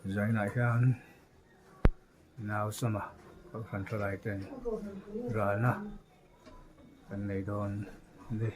Zainah hian nau sama kohhran thalai ten ralna kan nei dawn a ni.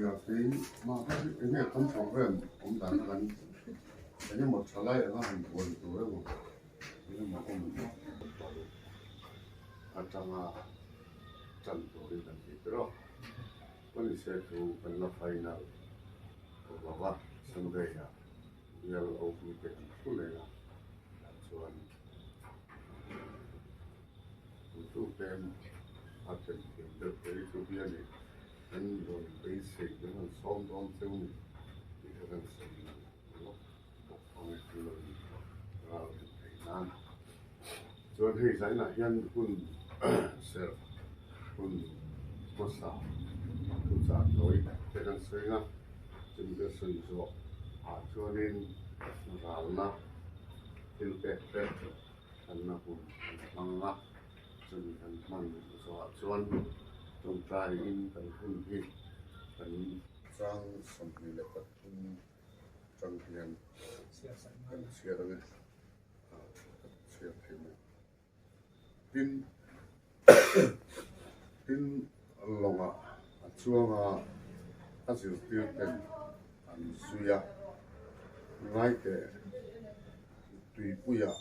Nia kei mah kha hi enge kan program awm dan kha kan eng emaw tha lai anga han buai tur emaw eng emaw awm paruk atanga tan turin kan tih ber a, Pawnise chu kan la final tawh lo va, Sunday ah bial OP te kan thu leh a, tah chuan tu pem a then thiam deuh te hi chu bial in kan rawn beisei kan rawn sawm dawn cheu ni tih kha kan sawi lawk bawk ang e kan lo in ral reng thei nan. Chuan hei zainah hian hun serh hun hmasa thuchah tawi te kan sawi ang a, chumi ka sawi zawh ah chuanin ralna thil pek te Thanna hun kan hmang a, chumi kan hman zawhah chuan tawngtaiin kan hun hi kan chang 23 tang hian kan chhiar ang e, kan chhiar thei mai. Tin, tin lawngah a chuang a, a zirtir ten an zui a, ngaiteh tuipuiah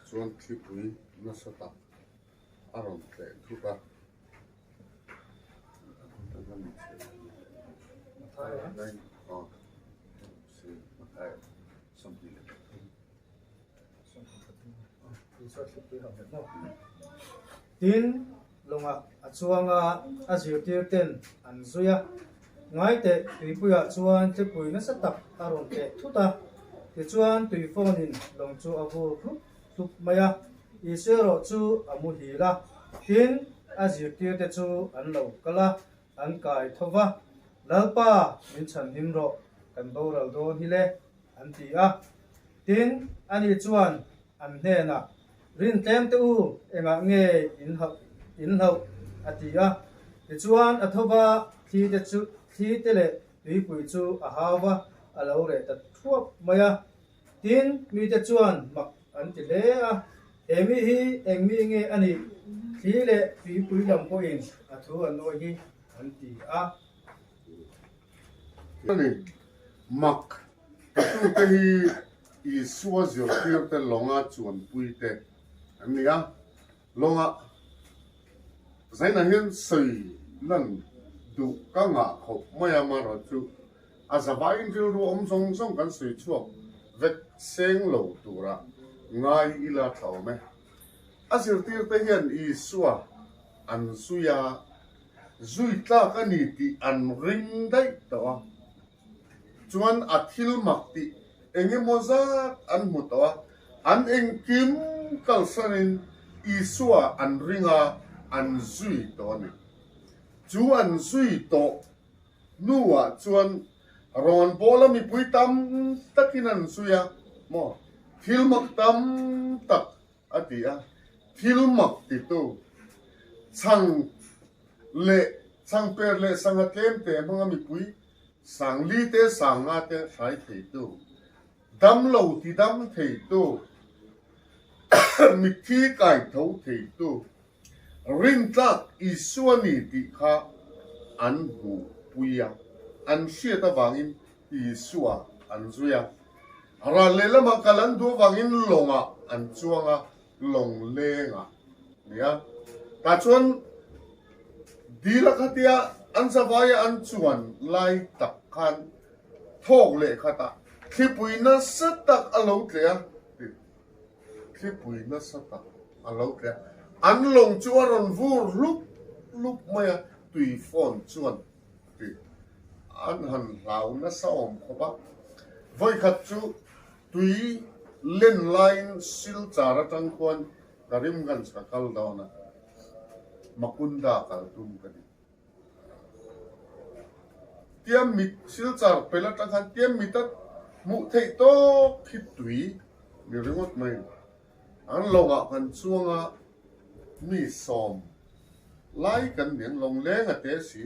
chuan thlipui nasa tak a rawn tleh thut a. Tin, lawngah a chuang a, a zirtir ten an zui a. Ngaiteh tuipuiah chuan thlipui nasa tak a rawn tleh thut a, tichuan tui fawnin lawng chu a vur hlup hlup mai a. Isua erawh chu a muhil a, tin, a zirtirte chu an lo kal a, an kai tho va, Lalpa, min chhanhim rawh, kan boral dawn hi le, an ti a. Tin, ani chuan an hnenah, Rin tlem teh u, engah nge in hauh in hlauh? a ti a. Tichuan a tho va, thli te chu thli te leh tuipui chu a hau va, a lo reh ta thuap mai a. Tin, mite chuan mak an ti hle a, He mi hi eng mi nge a nih? Thli leh tuipui lam pawhin a thu an awi hi an ti a. A ni, mak tute hi Isua zirtirte lawnga chuanpuite an ni a, lawnga zainah hian sawi lan duh ka ngah khawp mai a, amaherawh chu a zavaiin rilru awm zawng zawng kan sawi chhuak vek seng lo tura ngai ila tha awm e. A zirtirte hian Isua an zui a, zui tlak a ni tih an ring daih tawh a. Chuan a thil mak tih eng emaw zat an hmu tawh a, an engkim kalsanin Isua an ring a, an zui tawh a ni. Chu an zui tawh hnuah chuan rawn bawla mipui tam takin an zui a, maw thil mak tam tak a ti a, thil mak titu chhang leh chhangper leh sangha tlem te hmanga mipui sangli te sanga te hrai theitu, damlo tidam theitu, mitthi kaitho theitu, rintlak Isua ni tih kha an hmuhpui a, an hriat avangin Isua an zui a. Ral lehlamah kal an duh avangin lawngah an chuang a, lawng lengah nia. Tah chuan dil a khatia an zavaia an chuan lai tak khan thawk leh khatah thlipui nasa tak a lo tleh a, thlipui nasa tak a lo tleh a. An lawng chu a rawn vur hlup hlup mai a, tui fawn chuan tih an han hlau nasa awm khawp a. Vawikhat chu tui len laiin Silchar atang khuan Karimganj ka kal dawn a, Makunda kal tum ka ni. Tiam mit Silchar pel atang khan tiam mita hmuh theih tawk hi tui ni ringawt mai. An lawngah kan chuang a, mi sawm lai kan ni ang, lawng leng a te si.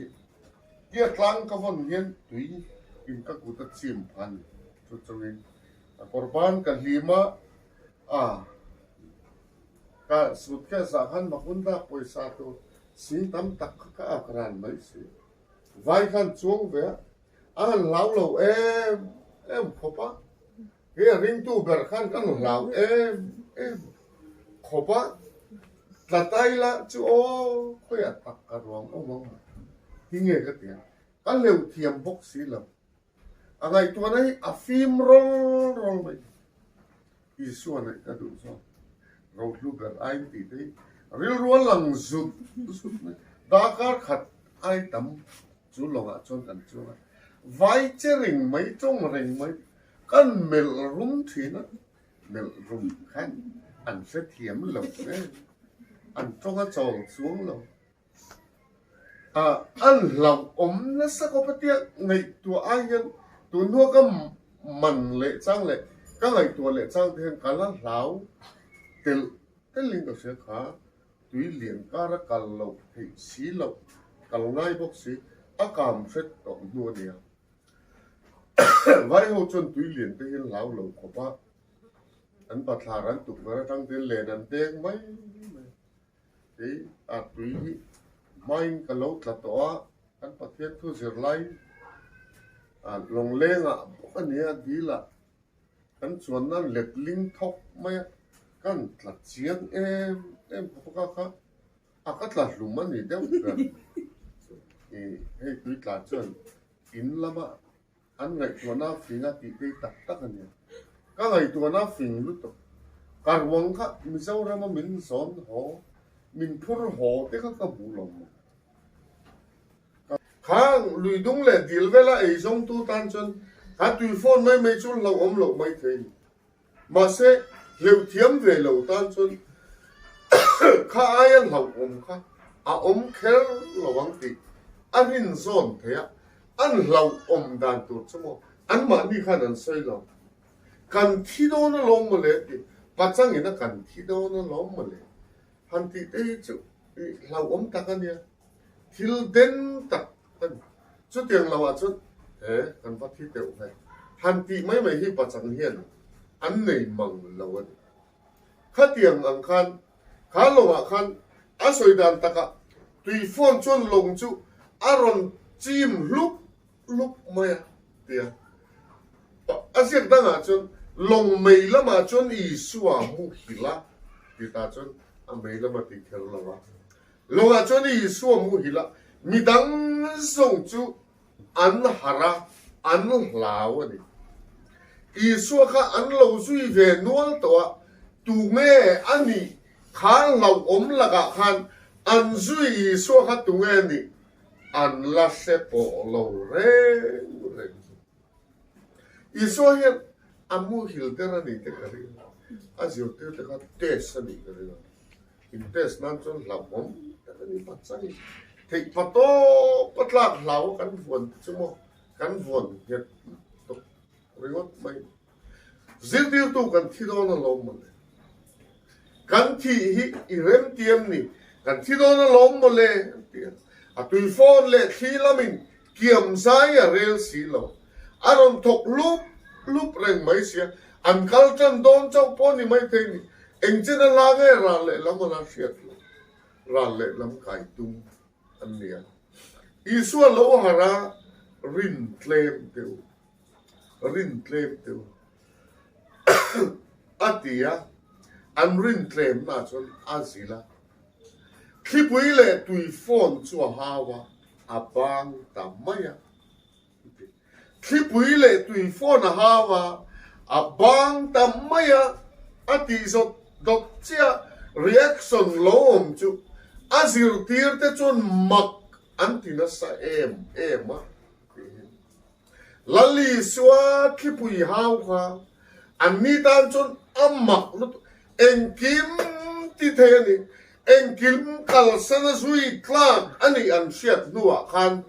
Tia tlang ka vawn hian tui in ka kut a chim pha ni. Chu chungin a kawr ban ka hlim a, a ka suitcase ah khan Makunda pawisa tur sing tam tak kha ka ak ran mai si. Vai khan chuang ve a, a han hlau lo em em khawp a, he a ringtu ber khan kan hlau em em khawp a, tla tai la chu aw khawiah tak ka ruang awm ang maw hi nge ka ti a, ka hleuh thiam bawk si lo. A ngaihtuahna hi a fim rawl rawl mai. Isua neih ka duh zawk. Rohlu ber aiin tih te hi rilru a lang zut zut mai. Darkar khat ai tam chu lawngah chuan kan chuang a, vai che reng mai, tawng reng mai, kan melh rum thin a, melh rum khan an hrethiam lo hle, an tawng a chawl chuang lo. An hlauhawm nasa khawp a tia ngaihtuah ai hian tun hnua ka man leh chang leh ka ngaihtuah leh chang te hian ka la hlau telh telh in ka hria kha tui lian kar a kal loh theih si loh kal ngai bawk si a kam hret tawh hnu a nia. Vai ho chuan tui lian te hian hlau lo khawp a an bathlar an tukverh atang te hian len an deng mai mai. Kei a tui hi hmain ka lo tla tawh a, kan Pathian thu zir lai lawnglengah bawk a nia dilah kan chuanna letling thawk mai a, kan tla chiang em em khawp a kha a ka tla hlum a ni deuh ber. Hei tui tla chuan in lama An ngaihtuahna fing a tih phei tak tak a nia. Ka ngaihtuahna fing lutuk. Ka ruang kha Mizorama min zawn haw, min phur haw te kha ka hmuh lo maw? Khang luidung leh dil vela ei zawngtu tan chuan kha tui phone mai mai chu hlauhawm loh mai thei a ni. Mahse, hleuh thiam ve lo tan chuan kha aia hlauhawm kha a awm kher lo ang tih a rin zawn thei a, an hlauhawm dan tur chu maw anmahni khan an sawi lo. Kan thi dawn alawm mawle tih pachangin a kan thi dawn alawm mawle han tih te hi chu hlauhawm tak a nia, thil den tak a ni. Chutiang lo ah chuan he kan va thi deuh ve han tih mai mai hi pachang hian an nei mang lo a ni. Khatiang ang khan kha lawngah khan a sawi dan takah tui phone chuan lawng chu a rawn chim hlup hlup mai a tia. A ziak dangah chuan lawng mei lamah chuan Isua muhil a ti ta chuan a mei lama ti kher lo a. Lawngah chuan Isua muhil a, midang zawng chu an harh a, an hlau a ni. Isua kha an lo zui ve nual tawh a, tunge a nih kha hlauhawm lakah khan an zui Isua kha tunge a nih an la hre pawh lo reng reng chu. Isua hian a muhil der a ni te ka ring a, a zirtirte kha test a nih ka ring a. In test nan chuan hlauhawm tak a ni pat chang in theih pa tawp a tlak hlau a kan vuan te chu maw kan vuan nghet tawp ringawt mai. Zirtirtu kan thi dawn alawm mawle. Kan thih hi i remtiam ni kan thi dawn alawm mawle an ti a. A tui phone leh thli lamin kiam zai a rel si lo. A rawn thawk lup lup reng mai sia. An kal tan dawn chauh pawh ni maithei ni. Engchen a hla nge ral leh lam a la hriat lo. Ral leh lam kai tum an ni a. Isua lo harh a, rin tlem deuh, rin tlem deuh a ti a, an rin tlemna chuan a zil a. Thlipui leh tui phone chu a hau a, a bang ta mai a. Thlipui leh tui fawn a hau a, a bang ta mai a, a tih zawt dawt chiah reaction lo awm chu a zirtir te chuan mak an ti nasa em em a tiin Lal Isua thlipui hau kha anni tan chuan a mak lutuk engkim ti thei a ni. Engkim kalsan a zui tlak a nih an hriat hnuah khan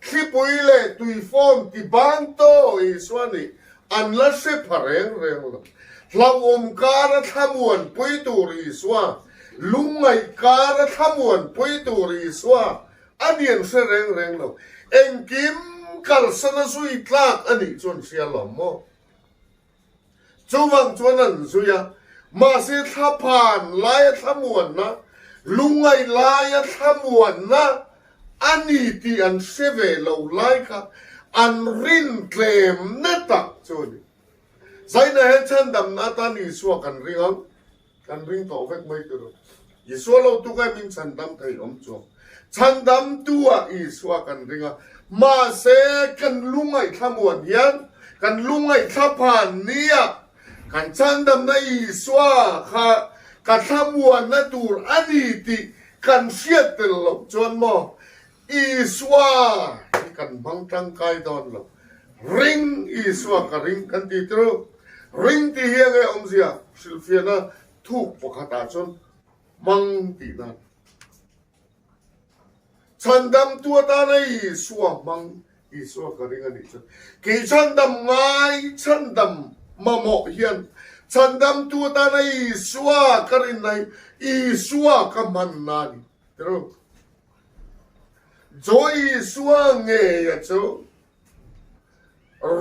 thlipui leh tuifawn ti bang tawh Isua nih an la hre pha reng reng lo. Hlauhawm kara thlamuanpui tur Isua, lungngaih kara thlamuanpui tur Isua a nih an hre reng reng lo. Engkim kalsan a zui tlak a nih chu an hria lo maw? Chuvang chuan an zui a, mahse thlaphan laia thlamuanna, lungngaih laia thlamuanna A ni tih an hre ve lo lai kha an rin tlemna tak chu a ni. Zaina hian chhandamna atan Isua kan ring ang, kan ring tawh vek mai tur a. Isua lo tuk em in chhandam thei awm chuang. Chhandamtu ah Isua kan ring a, mahse kan lungaihthla muan hian kan lungaihthla phan nia kan chhandamna Isua kha ka thlamuanna tur a ni tih kan hriat tel loh chuan maw Isua hi kan hmang tangkai dawn lo. Ring Isua ka ring kan ti tru. Ring tih hi enge awmzia hrilhfiahna thuk pakhatah chuan hmang tih nan. Chhandamtu atana Isua hmang Isua ka ring a nih chuan kei chhandam ngai chhandam mamawh hian chhandamtu atana Isua ka rinna hi Isua ka hmanna a ni. Tirh. Chu Isua ngeia chu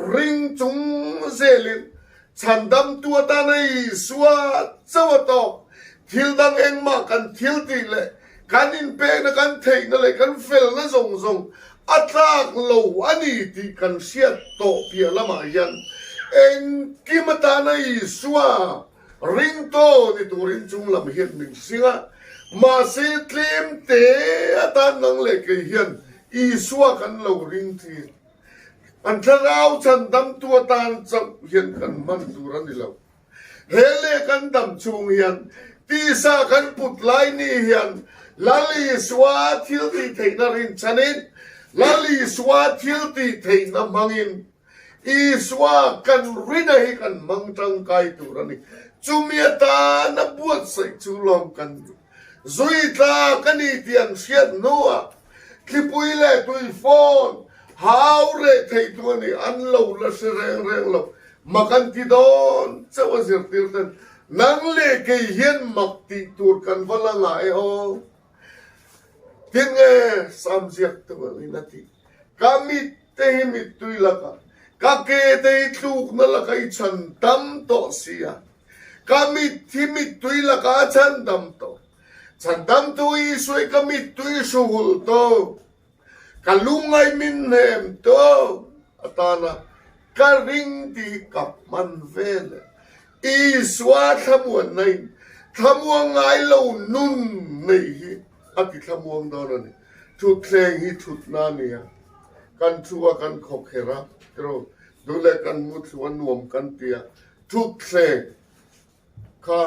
ring chung zelin chhandamtu atana Isua chauh a tawk. Thil dang engmah kan thil tih leh kan inpekna, kan theihna leh kan felna zawng zawng a tlak lo a ni tih kan hriat tawh piah lamah hian engkim atana Isua Ringto ni turin chung lam hian min hring a, mahse tlem te atan nang leh kei hian Isua kan lo ring thin. Kan thlarau chhandamtu atan chauh hian kan hman tur a ni lo. He leh kan dam chhung hian tisa kan put lai ni hian Lal Isua thil tih theihna rinchhanin, Lal Isua thil tih theihna hmangin, Isua kan rina hi kan hmang tangkai tur a ni. Chumi atana buatsaih chu lawm kan ni. Zui tlak a ni tih an hriat hnuah thlipui leh tuifawn hau reh theitu a ni. An lo la hre reng reng lo. Mak an ti dawn chauh a zirtir ten nang leh kei hian mak tih tur kan va la ngah e aw. Tinge Sam ziak tu angin a tih. Ka mit te hi mittui lakah, ka ke te hi tlukna lakah i chhan dam tawh si a. Ka mit hi mittui lakah a chhan dam tawh. Chhan dam tu Isua hi ka mittui hruhulh tawh. Ka lungngai min hnem tawh atana ka ring tih hi ka hman vel e. Isua thlamuanna in thlamuang ngai lo nun nei hi a ti thlamuang dawn a ni. Thutthleng hi thutna a ni a, kan thu a kan khawkherh a, tiraw, duh leh kan mu thlu a nuam kan ti a, thutthleng kha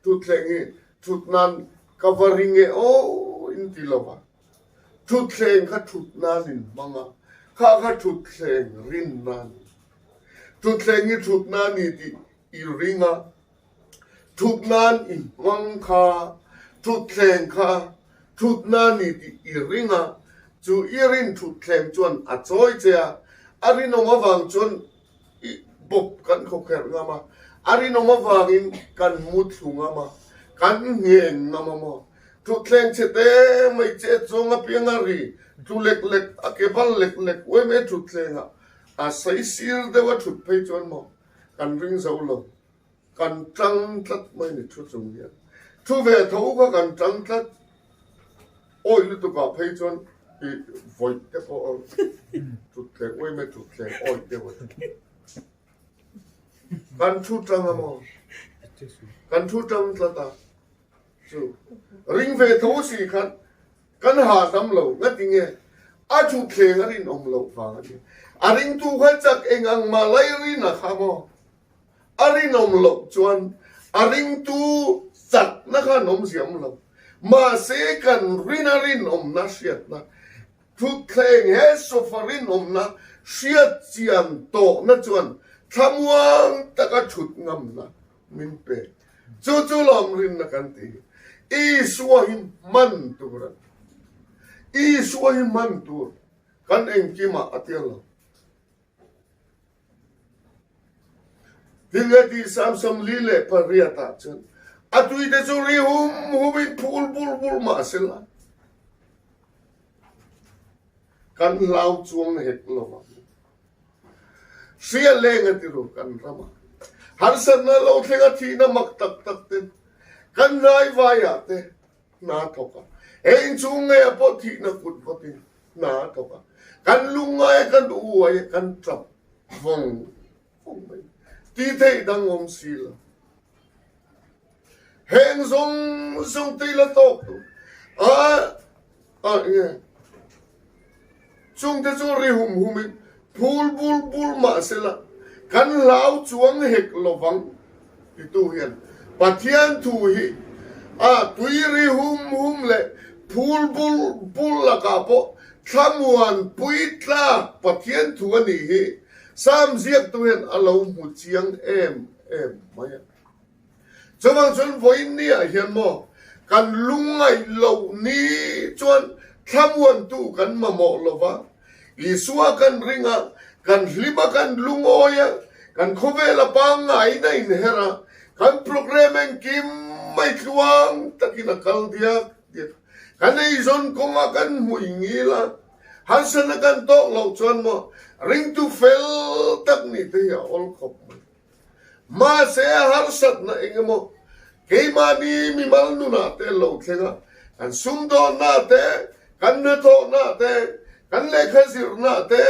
thutthleng hi thut nan ka va ring e aw in ti lo va, thutthleng kha thut nan in hmang a, kha kha thutthleng rin nan. Thutthleng hi thut nan ni tih i ring a, Thut nan i hmang kha, thutthleng kha thut nan ni tih i ring a, chu i rin thutthleng chuan a chawi che a, a rinawm avang chuan i bawp kan khawkherh ngam a, a rinawm avangin kan mu thlu ngam a, kan ngheng ngam a maw? Thutthleng chhe te mai che chuang apiang a ri tlu lek lek, a ke bal lek lek uaim e thutthlengah a saisir deuh a thut phei chuan maw kan ring zo lo. Kan tang tlat mai ni thu chung hian. Thu ve tho kha kan tang tlat. Awi lutukah phei chuan i vawih te pawh a thutthleng uai mai thutthleng awi deuh a ni. Kan thu tang a maw? Kan thu tang tlat a. Chu ring ve tho si khan kan hahdam lo ngati nge a thutthleng a rinawm loh vang a ni. A ringtu khan chak eng ang mah lai rin a kha maw? A rinawm loh chuan a ringtu chakna kha an awm ziam lo. Mahse kan rina rinawmna hriatna, thutthleng he sofa rinawmna hriat chian tawhna chuan thlamuang taka thut ngamna min pe. Chu chu lawm rinna kan ti hi. Isua hi hman tur a ni. Isua hi hman tur kan engkimah a tia lo. Tinge 38 ah chuan a tui te chu ri hum hum in phul bul bul mah sela kan hlau chuang hek lo ang. Hria leng a ti ru kan rama harsatna lo thleng a thihna mak tak tak ten kan hnai vai ah te hna thawk a. He inchhung ngeiah pawh thihna kut vawtin hna a thawk a, kan lungngai a, kan uai a, kan tap vawng vawng mai. Tih theih dang awm si lo. Heng zawng zawng te ila tawk tur a a nge chungte chu ri hum hum in phul bul bul mah sela kan hlau chuang hek lovang titu hian Pathian thu hi a tui ri hum hum leh phul bul bul lakah pawh thlamuan pui tlak Pathian thu a nih hi Sam ziaktu hian a lo hmu chiang em em mai a. Chuvang chuan vawiin niah hian maw kan lungngaih loh ni chuan thlamuantu kan mamawh lo va, Isua kan ring a, kan hlim a, kan lungawi a, kan khawvela pangngai na inher a, kan programme engkim mai tluang takin a kal diak diak a, kan eizawn kawnga kan hmui ngil a, harsatna kan tawk loh chuan maw ringtu fel tak nih te hi a awl khawp mai. Mahse harsatna eng emaw keimahni mimal nunah te lo thleng a, kan sumdawnna te, kan hnathawhna te, kan lehkha zirna te,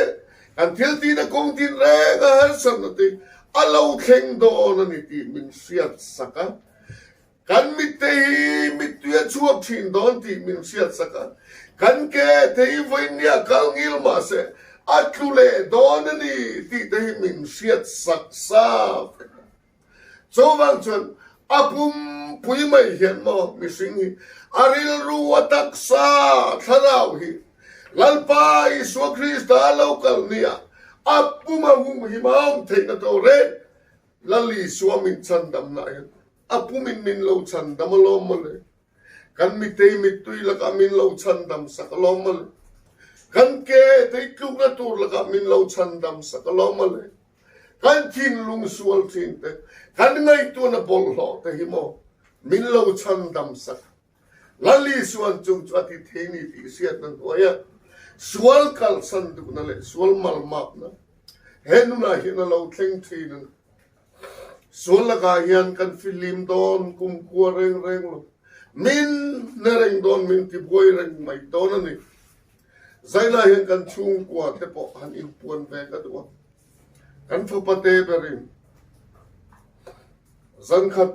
kan thil tihna kawng tin reng a harsatna te a lo thleng dawn a ni tih min hriat sak a. Kan mitte hi mittui a chhuak thin dawn tih min hriat sak a, kan ke te hi vawinia kal ngil mah se a tlu leh dawn a ni tih te hi min hriat sak sa vek a. Chuvang chuan a pumpui mai hian maw mihring hi a rilru a taksa thlarau hi Lalpa Isua Krista lo kal nia a pum a hum him a awm theihna tur reng Lal Isua min chhandamna hian A pumin min lo chhandam alawm mawle. Kan mitei mittui lakah min lo chhandam sak alawm mawle. Kan ke tei tlukna tur lakah min lo chhandam sak alawm mawle. Kan thinlung sual thin te, kan ngaihtuahna bawlhhlawh te hi maw min lo chhandam sak. Lal Isuan chung chu a ti thei ni tih hriatna hnuaia sual kalsan duhna leh sual malmakna he nunah hian a lo thleng thin a ni. Sual lakah hian kan fihlim dawn kumkhua reng reng lo. Min hne reng dawn, min tibuai reng mai dawn a ni. Zaila hian kan chhungkua te pawh han inpuan ve ka duh a. Kan fapa te berin zankhat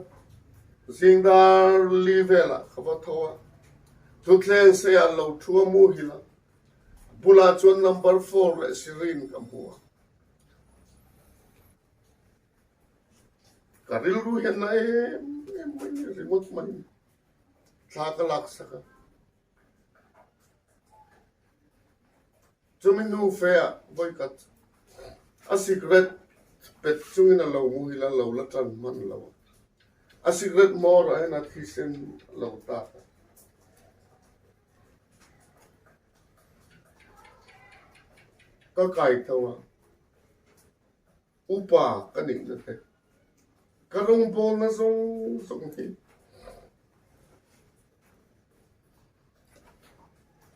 zingdar li velah ka va tho a, thutthleng seiah lo thu a muhil a, bulah chuan number four leh Sirin ka hmu a. Ka rilru hian na em em mai ni ringawt mai ni. Thla ka lak sak a. Chumi hnu fe ah vawikhat a cigarette pet chungin a lo muhil a lo la tan hman lo a. A cigarette hmawr ah hian a thisen a lo tak a. Ka kai tho a. Upa ka nihna te, ka rawngbawlna zawng zawng hi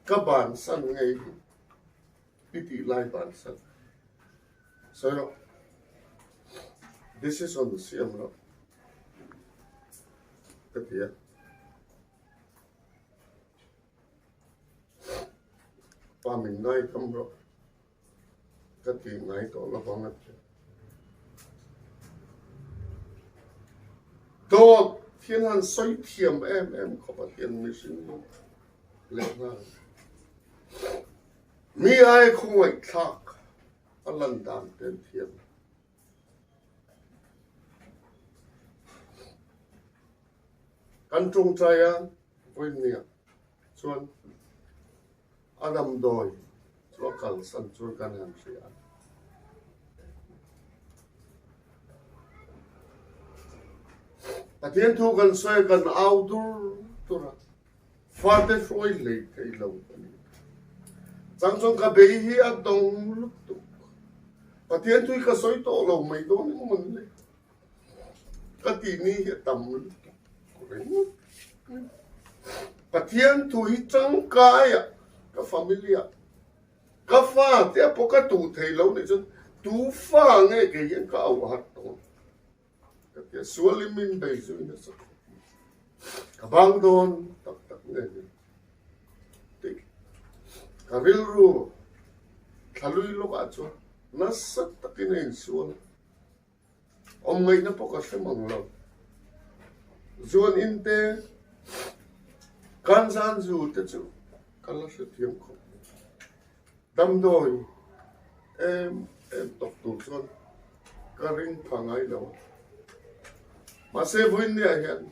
ka bansan ngei hi i tih lai bansan. Sawi rawh, decision siam rawh ka ti a. Pa min ngaidam rawh. Ka ti ngai tawh lo vang a ti. Dawt hian han sawi thiam em em khawp a hian mihring hi leh nghal. Mi ai khawngaihthlak a lan dan te an thiam. Kan tawngtai a vawinia chuan A damdawi chu a kalsan chu kan han hria a. Pathian thu kan sawi a, kan au dur dur a, fate hruai hlei thei lo a ni. Chang chuan ka bei hi a dawng lutuk. Pathian thu hi ka sawi tawh lo mai dawn emaw ni le. Ka tih ni hi a tam lutuk ringawt. Pathian thu hi tangkai ah ka family ah ka fa te ah pawh ka tuh thei lo nih chuan tu fa nge kei hian ka auh harh dawn ka ti a, sual in min bei zui nasa khawp mai. Ka bang dawn tak tak nge ni. Ka rilru thlalui lawkah chuan nasa takin a insual a, awm ngaihna pawh ka hre mang lo. Zuan in te, kan zan zu te chu ka la hrethiam khawp mai. Damdawi em em tawk tur chuan ka ring pha ngai lo a. Mahse vawiin niah hian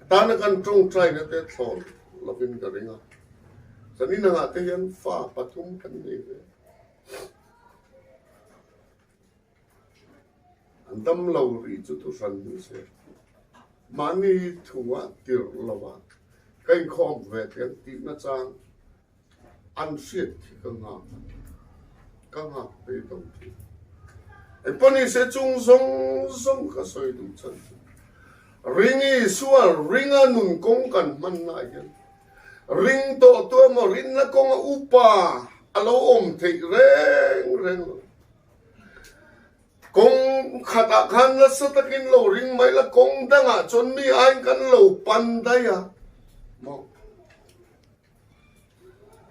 tana kan tawngtaina te thlawn lovin ka ring a. Zanin angah te hian fa pathum kan nei ve. An dam lo rih chu thuhran ni se. Mahni thua tirh lova ka inkhawm ve te an tihna chang An hriat khi ka nghak a, ka nghak ve do thin. Engpawh ni se chung zawng zawng ka sawi duh chhan chu ring Isua ringa nun kawng kan hman lai hian ring tawh tu emaw rinna kawnga upa a lo awm theih reng reng lo. Kawng khatah khan nasa takin lo ring mai la, kawng dangah chuan mi aiin kan lo pan daih a maw.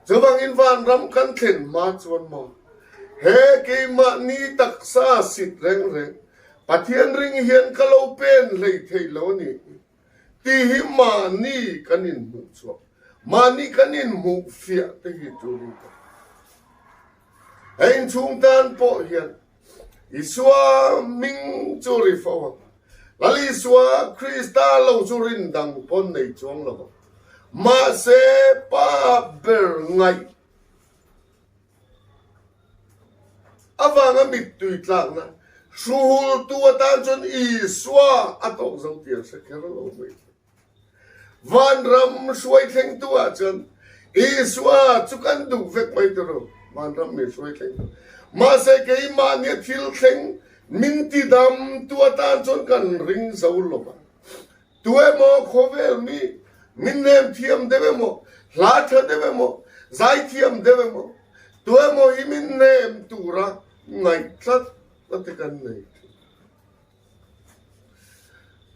Chuvangin vanram kan thlen hma chuan maw he keimahni taksa sit reng reng Pathian ring hian ka lo pen hlei thei lo a ni tih hi mahni kan inhmuh chhuah, mahni kan inhmuh fiah te hi turin ka hria. He inchhung tan pawh hian Isua hming chu ri fo ang. Lal Isua Krista lo chu rin dang pawn nei chuang lo vang. Mahse, Pa ber ngaih avanga mittui tlakna hruhultu atan chuan Isua a tawk zo tih an hre kher lo mai. Vanram hruai thlengtu ah chuan Isua chu kan duh vek mai tur u, vanram min hruai thlengtu. Mahse keimahni a thil thleng min ti dam tu atan chuan kan ring zo lo va. Tu emaw khawvel mi min nem thiam deuh emaw, hla tha deuh emaw, zai thiam deuh emaw, tu emaw hi min nem tura ngaih tlat na te kan nei thin.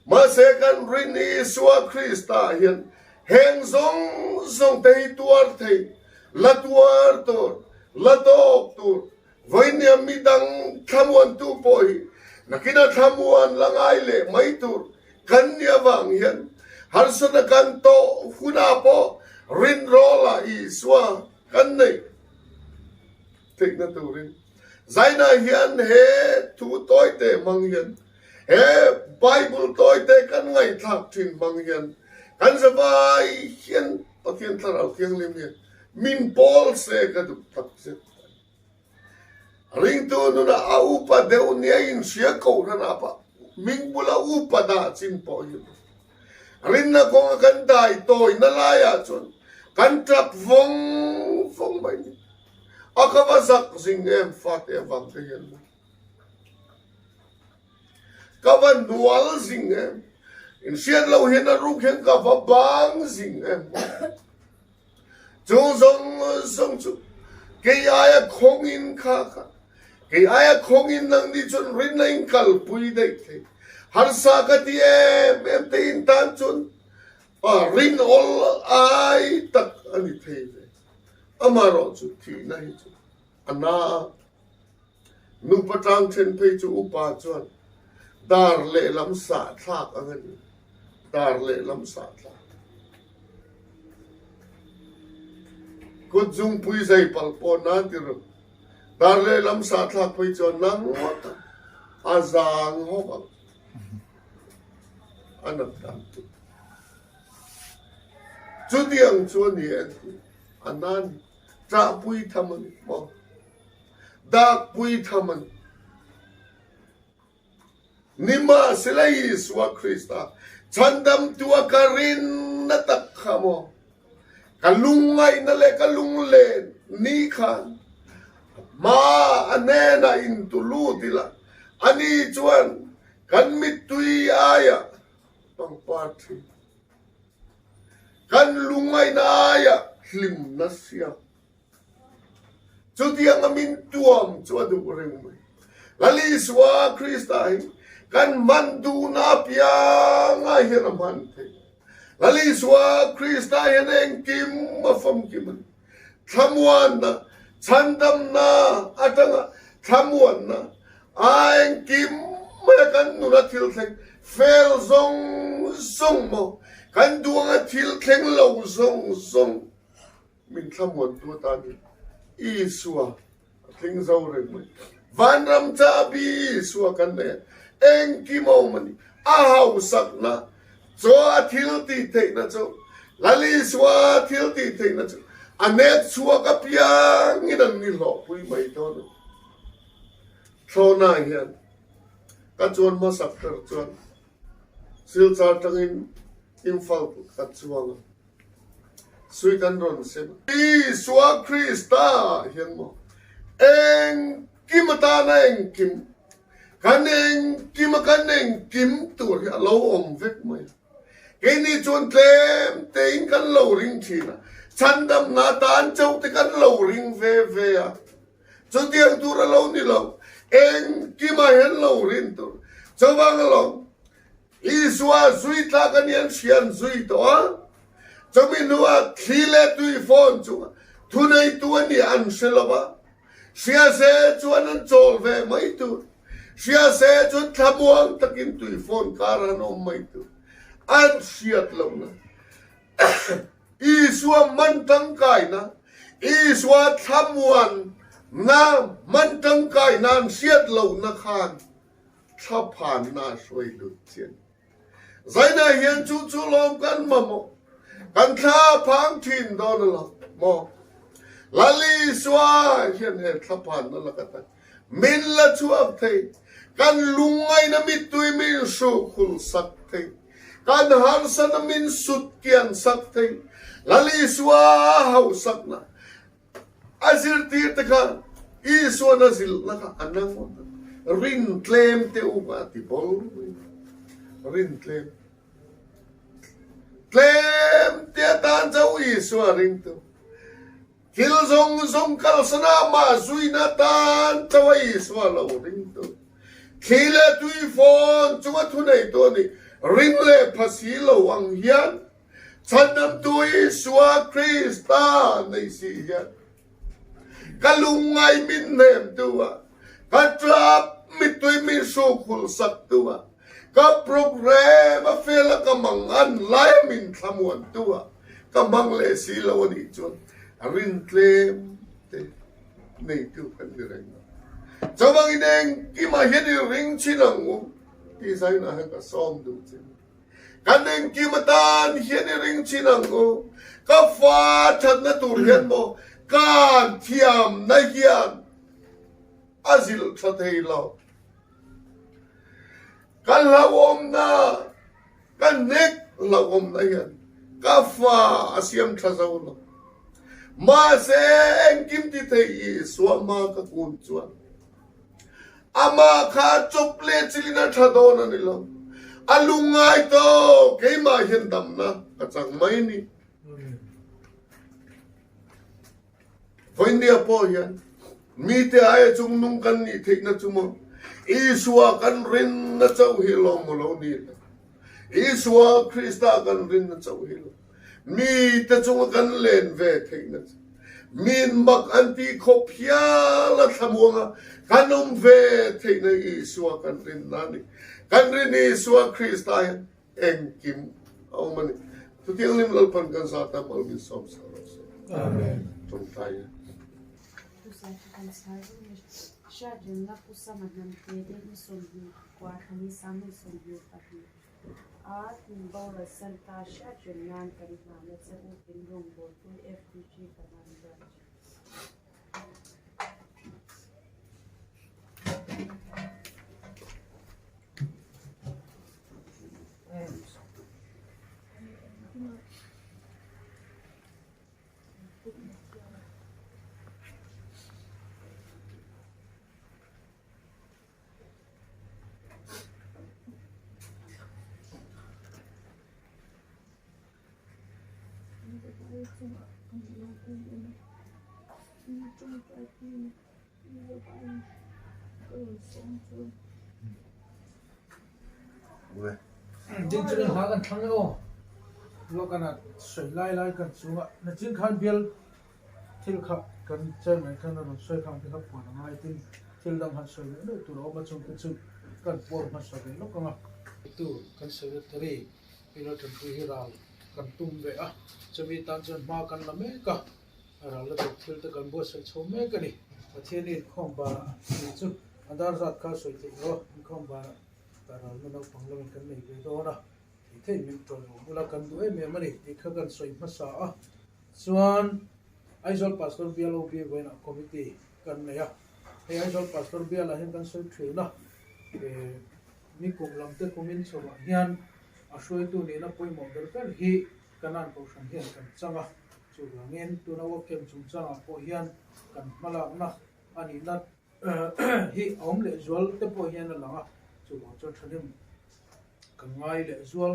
Mahse kan rin Isua Krista hian heng zawng zawng te hi tuar thei, la tuar tur, la tawk tur, vawinia midang thlamuantu pawh hi nakina thlamuan la ngai leh mai tur kan ni avang hian harsatna kan tawh hunah pawh rinrawlah Isua kan neih theihna turin Zaina hian he thu tawite hmang hian, he Bible tawite kan ngaihthlak thin hmang hian kan zavai hian Pathian Thlarau Thianghlim hian min pawl se ka duh tak zet mai. Ringtu nunah a upa deuh nia inhria kohhran ah pah hming bula upa dah chin pawh hi rinna kawnga kan dai tawina laiah chuan kan tap vawng vawng mai ni. A ka va zak zing em fate avang te hian maw. Ka va hnual zing em. Inhriat loh hian a ruk hian ka va bang zing em maw. Chu zawng zawng chu kei aia khawngin kha kha kei aia khawngin nangni chuan rinna in kalpui daih thei. Harsa ka ti em em te in tan chuan rinawlh ai tak a ni thei ve. Amaherawh chu thihna hi chu a na a, nupa tlang then phei chu upa chuan dar lehlam sah thlak ang a ni, dar lehlam sah thlak. Kut zungpui zai palh pawh na ti ru, dar lehlam sah thlak phei chuan na ngawt ang, a zang hawk ang, a nat dan chu. Chutiang chu a ni e tih a na ni. Ṭahpui tham a ni maw? Dakpui tham a ni. Nimahsela Isua Krista chhandamtu a ka rinna tak kha maw? Ka lungngaihna leh ka lunglen ni khan hma a hnenah intu lut ila, ani chuan kan mittui aiah Pangpar thin. Kan lungaina aia hlimna siam. Chutianga min tuam chu a duh reng mai. Lal Isua Krista hi kan hman duhna apianga hian a hman thei. Lal Isua Krista hian engkim a famkim a ni. Thlamuanna, chhandamna atanga thlamuanna a engkim maia kan nuna thil thleng fel zawng zawng maw, kan duanga thil thleng lo zawng zawng min thlamuantu atan hi Isua a tling zo reng mai. Vanram chahbi Isua kan nei a, engkim a awm a ni. A hausakna chu a thil tih theihna chu Lal Isua thil tih theihna chu a nek chhuak apiangin an ni hlawhpui mai dawn a ni. Thlawhna hian ka chuan hmasak ber chuan Silchar tangin Imphal ka chuang a. Sui kan rawn sem. Isua Krista hian maw engkim atana engkim, kan engkim a kan engkim tur hi a lo awm vek mai a. Keini chuan tlem tein kan lo ring thin a, chhandamna atan chauh te kan lo ring ve ve a. Chutiang tur a lo ni lo, engkimah hian lo rin tur. Chuvang alawm Isua zui tlak a nia an hria an zui tawh a, chumi hnuah thli leh tui fawn chunga thuneitu a nia an hre lo va, hria se chuan an chawl ve mai tur, hria se chuan thlamuang takin tui fawn kar an awm mai tur, an hriat lohna Isua man tangkaina, Isua thlamuanna man tangkaina an hriat lohna khan Thlaphanna a hruai lut chian. Zainah hian chu chu lawm kan mamawh. Kan thla a phang thin dawn a lo maw? Lal Isua hian he thlaphanna laka tak min la chhuak thei. Kan lungngaihna mittui min hruhkhul sak thei. Kan harsana min sut kian sak thei. Lal Isua hausakna A zirtirte kha Isuan a zilhna kha a na ngawt a, rin tlem te u kha a ti bawlh mai a, rin tlem. Tlem te atan chauh Isua ringtu. Thil zawng zawng kalsan a amah zuina atan chauh a Isua lo ringtu. Thli leh tui fawn chunga thuneitu a ni, ring leh pha si lo ang hian Chhandamtu Isua Krista nei si hian ka lungngai min hnemtu a, ka tlap mittui min hrukhul saktu a, ka program a fel a ka mang an lai a min thlamuantu a, ka hmang leh si lo a nih chuan rin tlem te neitu kan ni reng a. Chuvangin engkimah hian i ring chin ang u tih zainah hian ka sawm duh che. Kan engkim atan hian i ring chin ang u. Ka fa thatna tur hian maw kan thiamna hian a zilh tha thei lo. Ka hlauhawmna, ka hnek hlauhawmna hian ka fa a siam tha zo lo. Mahse engkim ti thei Isua hma ka kun chuan Amah kha chawp leh chilin a tha dawn a ni lo. A lungngai tawh, keimah hian damna ka chang mai ni. Vawinia pawh hian mite aia chungnung kan nih theihna chu maw Isua kan rinna chauh hi lawm maw lo ni le. Isua Krista kan rinna chauh hi lawm. Mite chunga kan len ve theihna chu min mak an tih khawp hial a thlamuanga kan awm ve theihna Isua kan rinna a ni. Kan rin Isua Krista hian engkim a awm a ni. Chutiang lim Lalpan kan zat a mal min sawm sak rawh se. Amen. Tawngtai e. A tin boral san ta hriat reng nan kan hlan a che u in rawngbawltu FDG Kanan Branch. Ding chu hla kan thlang e aw. Lo kana soi lai lai kan chunga na chin khan bial. Thil kha kan chairman khan a rawn sawi khang te kha puan a ngai tin thil dang han sawi leh leh tur a awm a chungte chu kan puang hmasa ve lawk ang a. Tu kan secretary Pi Laltanpui hi ral kan tum ve a, chumi tan chuan hma kan la mek a, ral la tur thil te kan buatsaih chho mek a ni. Pathian inkhawm barah tih chu a dar zat kha sawi theih lo a, inkhawm barah ralna naupang lamin kan nei ve dawn a, thei thei min tawlh bula kan duh em em a ni tih kha kan sawi hmasa a. Chuan Aizawl Pastor Bial OB vawiinah committee kan nei a, hei Aizawl Pastor Bialah hian kan sawi thin a, ni kum lam te kumin chhovah hian a hruaitu nihna pawimawh ber ber hi Kanan Kohhran hian kan chang a, chuvangin tuna work camp chungchangah pawh hian kan hmalakna a nihna hi a awm leh zual te pawh hian a lang a, chuvang chuan thahnem kan ngai leh zual.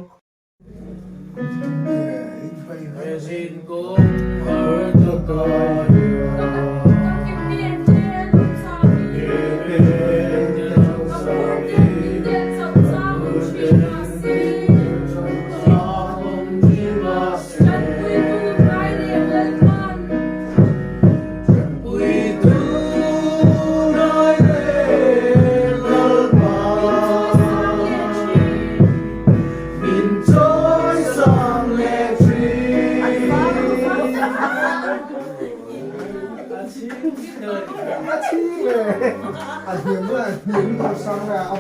Min chawi sang leh thin.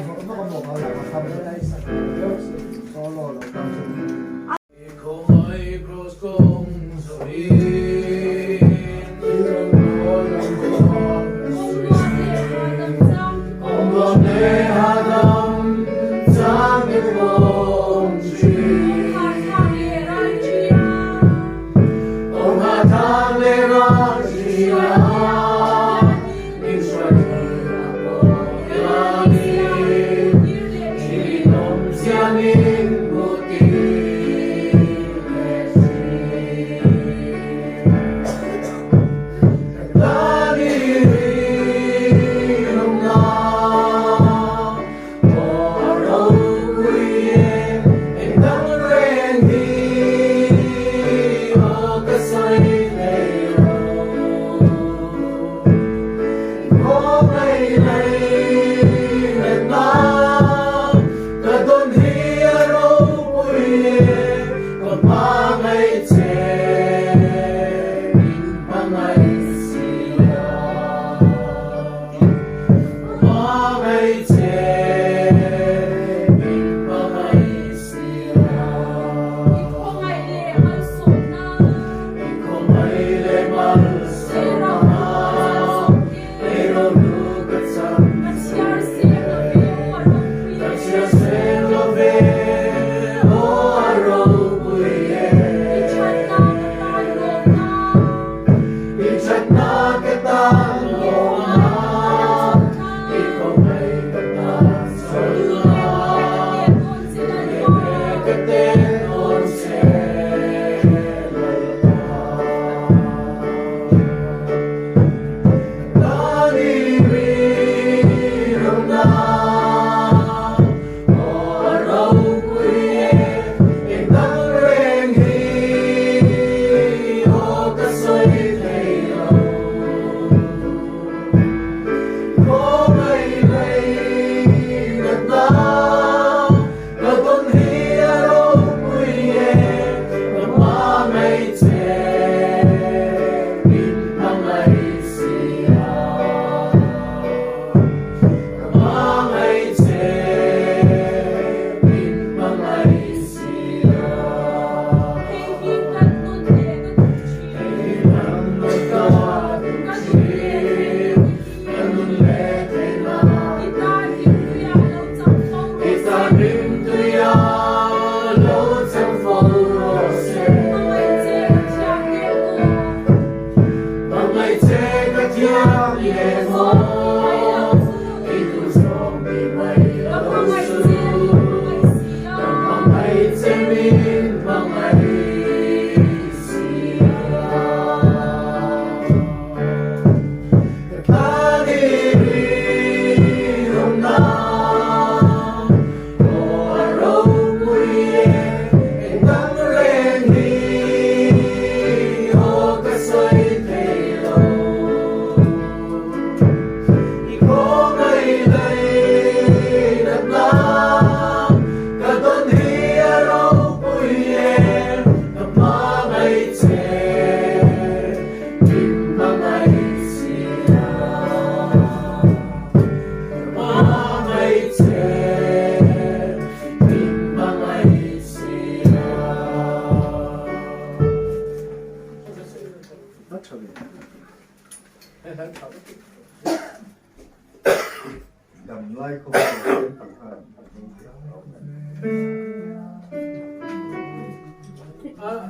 Damlai khawvel hian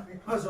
tih khan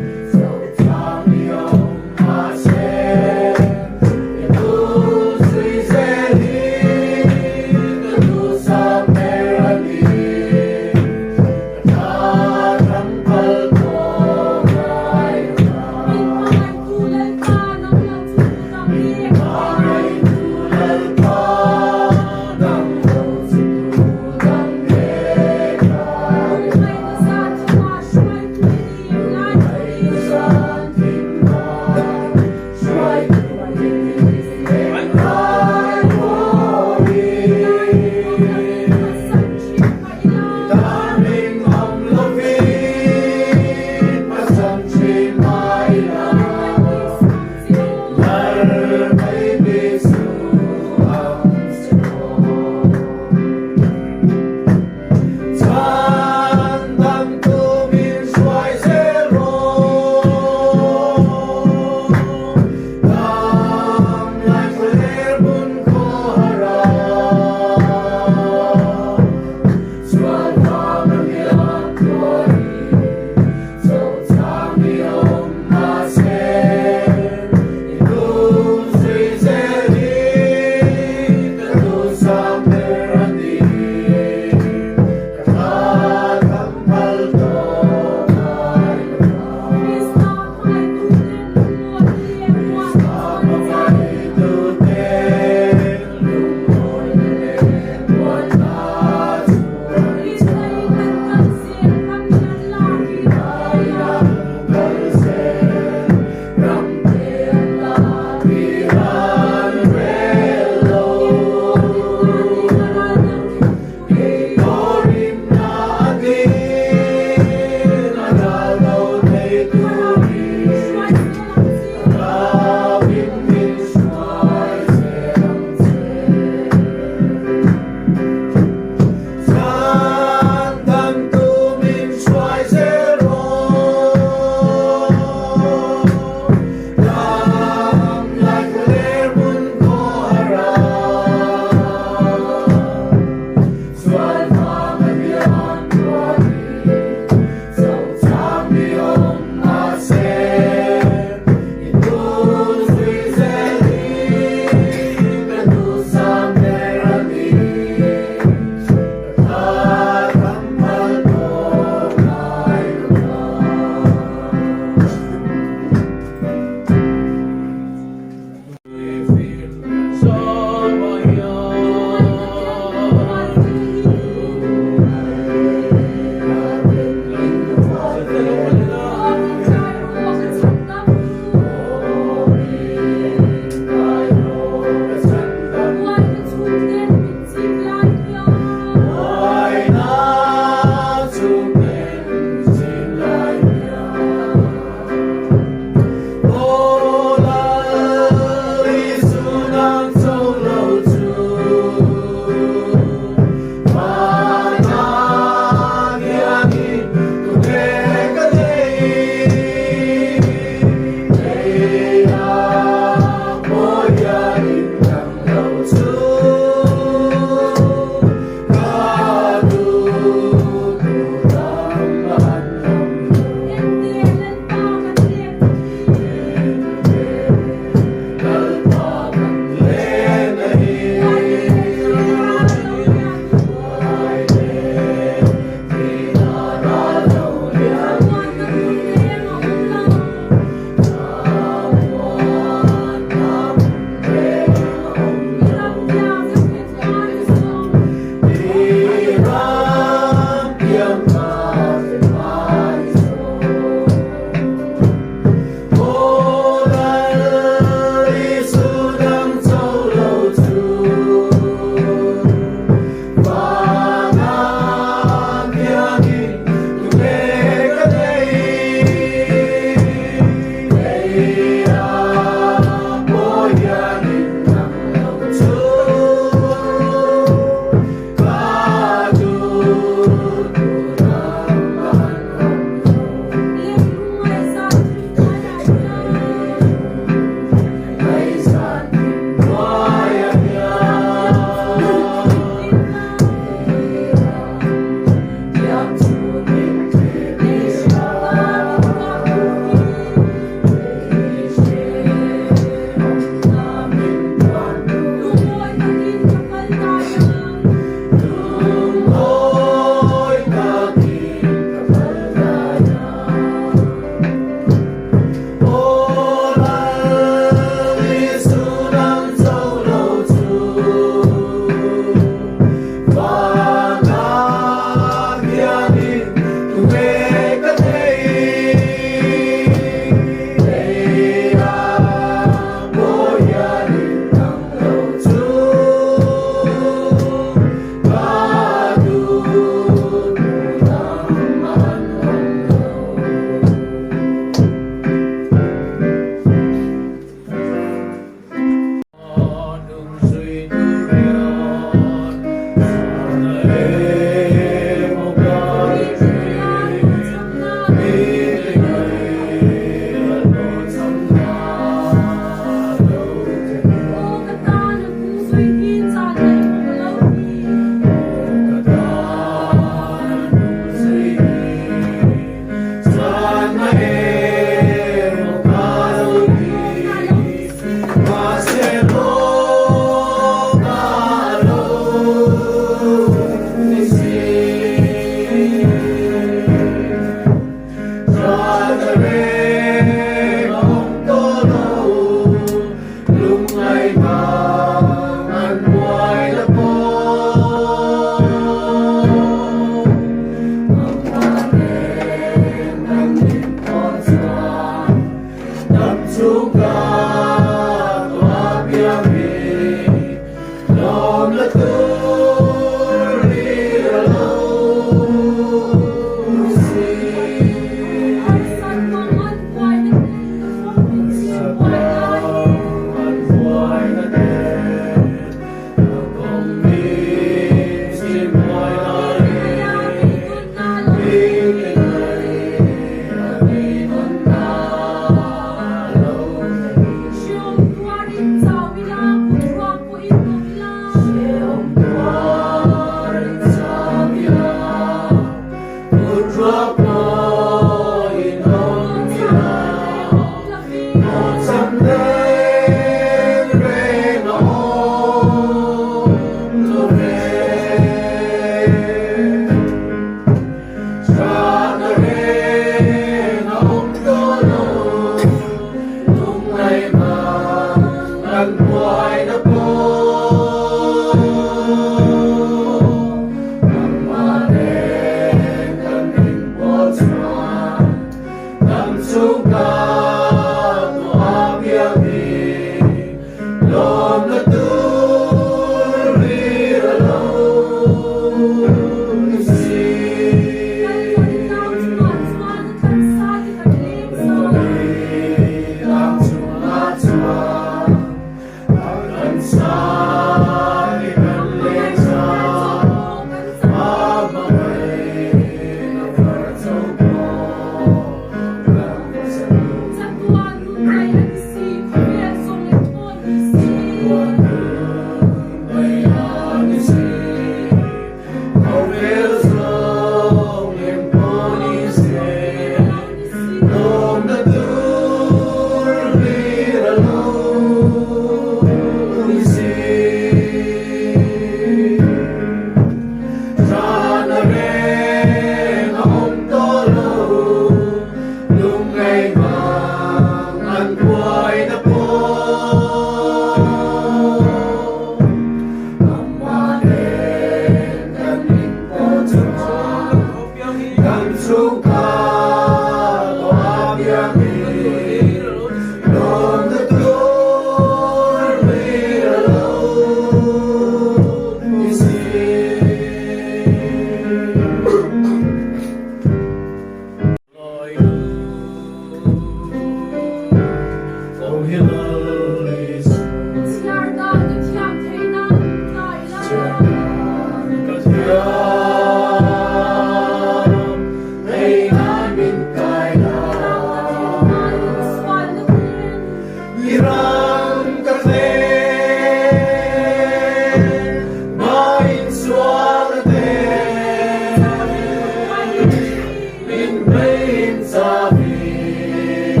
chauhin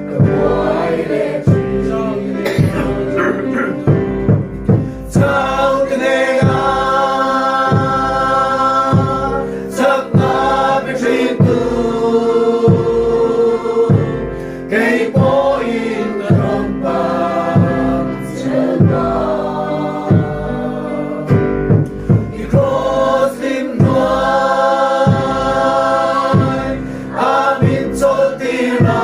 ka buai leh thin. Chau te hnenah chakna pe thin tu kei pawhin ka tawngpang chel ta. I cross hlim hnuai a min chawlh tir a,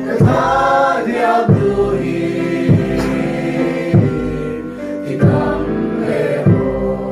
ka thla hliam duhin i dam leh rawh.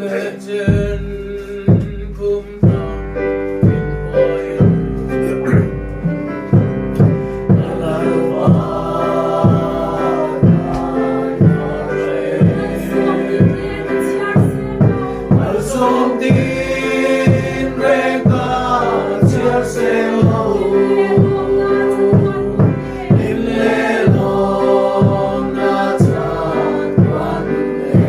leh chen kum tam min huai a lalpa Malsawm tin reng ka chhiar seng lo Hlim leh lawmna chan tuan e.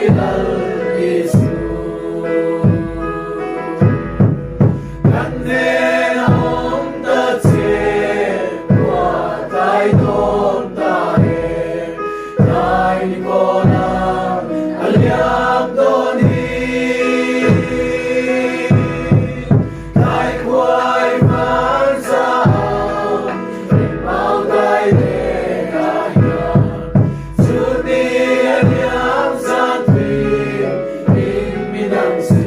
Lal Isu. Kan hnena awm ta che, khua tlai dawn ta e, tlai ni kawna a liam dawn hi. Tlai khuai hmar za ang, engmau dai lehah hian, chutni a liam zan thim in mi dang si.